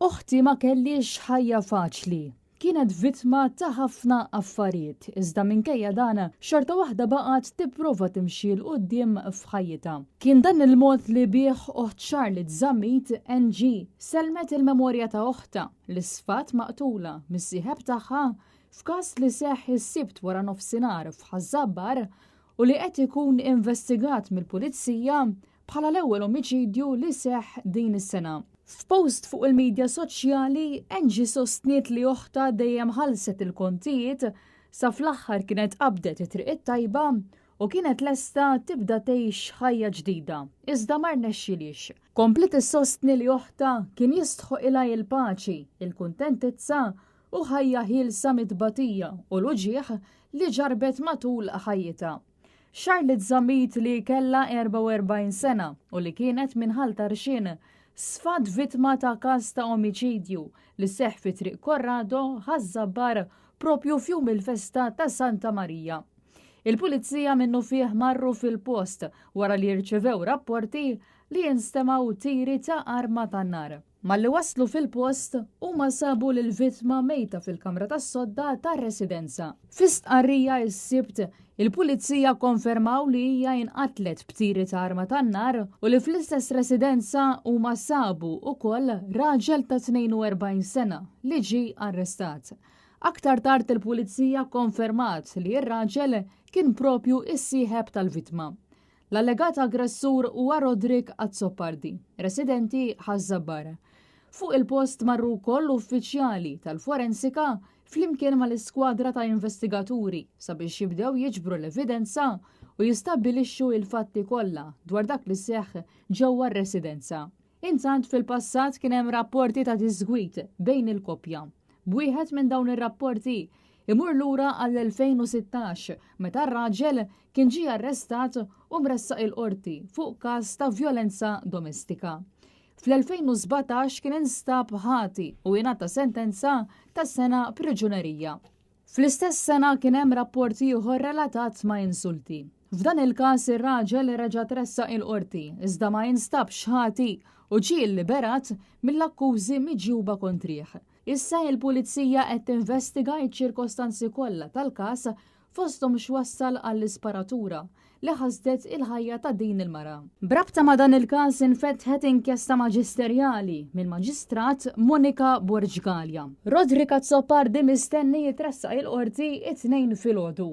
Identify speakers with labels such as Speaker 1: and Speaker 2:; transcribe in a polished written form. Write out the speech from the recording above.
Speaker 1: Oħti ma kellhiex ħajja faċli. Kienet vittma ta' ħafna affarijiet, iżda minkejja dan xorta waħda baqgħet tipprova timxi 'l quddiem f'ħajjitha. Kien dan il-mod li bih oħt Charlotte Zammit, NG, sellmet il-memorja ta' oħtha li sfat maqtula mis-sieħeb tagħha f'każ li seħħ is-Sibt waranofsinhar f'Ħaż-Żabbar u li qed ikun investigat mill-Pulizija bħala l-ewwel omiċidju li seħħ din is-sena. F'post fuq il-midja soċjali, Angie sostniet li oħtha dejjem ħallset il-kontijiet sa fl-aħħar kienet qabdet it-triq it-tajba u kienet lesta tibda tgħix ħajja ġdida, iżda ma rnexxilhiex. Kompliet issostni li oħtha kien jistħoqilha il-paċi, il-kuntentizza u ħajja ħielsa mit-tbatija u l-uġigħ li ġarrbet matul ħajjitha. Charlotte Zammit li kellha 44 sena u li kienet minn Ħal Tarxien sfat vittma ta' każ ta' omiċidju li seħħ fi Triq Corrado, Ħaż-Żabbar propju f'jum il-festa ta' Santa Marija. Il-Pulizija minnufih marru fil-post wara li rċevew rapporti li jinstemgħu tiri ta' arma tan-nar. Malli waslu fil-post, huma sabu lill-vittma mejta fil-kamra tas-sodda tar-residenza. Fi stqarrija s-Sibt, il-Pulizija kkonfermaw li hija inqatlet b'tiri ta' arma tan-nar u li fl-istess residenza huma sabu wkoll raġel ta' 42 sena li ġie arrestat. Aktar tard il-Pulizija kkonfermat li r-raġel kien propju s-sieħeb tal-vittma. L-allegat aggressur huwa Roderick Azzopardi, residenti Ħaż-Żabbar. Fuq il-post marru wkoll uffiċjali tal-forensika flimkien mal-iskwadra ta' investigaturi sabiex jibdew jiġbru l-evidenza u jistabbilixxu l-fatti kollha dwar dak li seħħ ġewwa r-residenza. Intant fil-passat kien hemm rapporti ta' diżgwid bejn il-koppja. B'wieħed minn dawn ir-rapporti imur lura għall-2016 meta r-raġel kien ġie arrestat u mressaq il-qorti fuq każ ta' vjolenza domestika. Fl-2017 kien instab ħati u ingħata sentenza ta' sena priġunerija. Fl-istess sena kien hemm rapport ieħor relatat ma' insulti. F'dan il-każ ir-raġel reġa' tressaq il-qorti iżda ma instabx ħati u ġie lliberat mill-akkużi miġjuba kontrih. Issa il-Pulizija qed tinvestiga ċ-ċirkostanzi kollha tal-każ fosthom x'wassal għall-isparatura li ħasdet il-ħajja ta' din il-mara. B'rabta ma' dan il-każ infetħet inkjesta maġisterjali mill-Maġistrat Monica Borg Galea. Roderick Azzopardi mistenni jitressaq il-Qorti it-Tnejn filgħodu.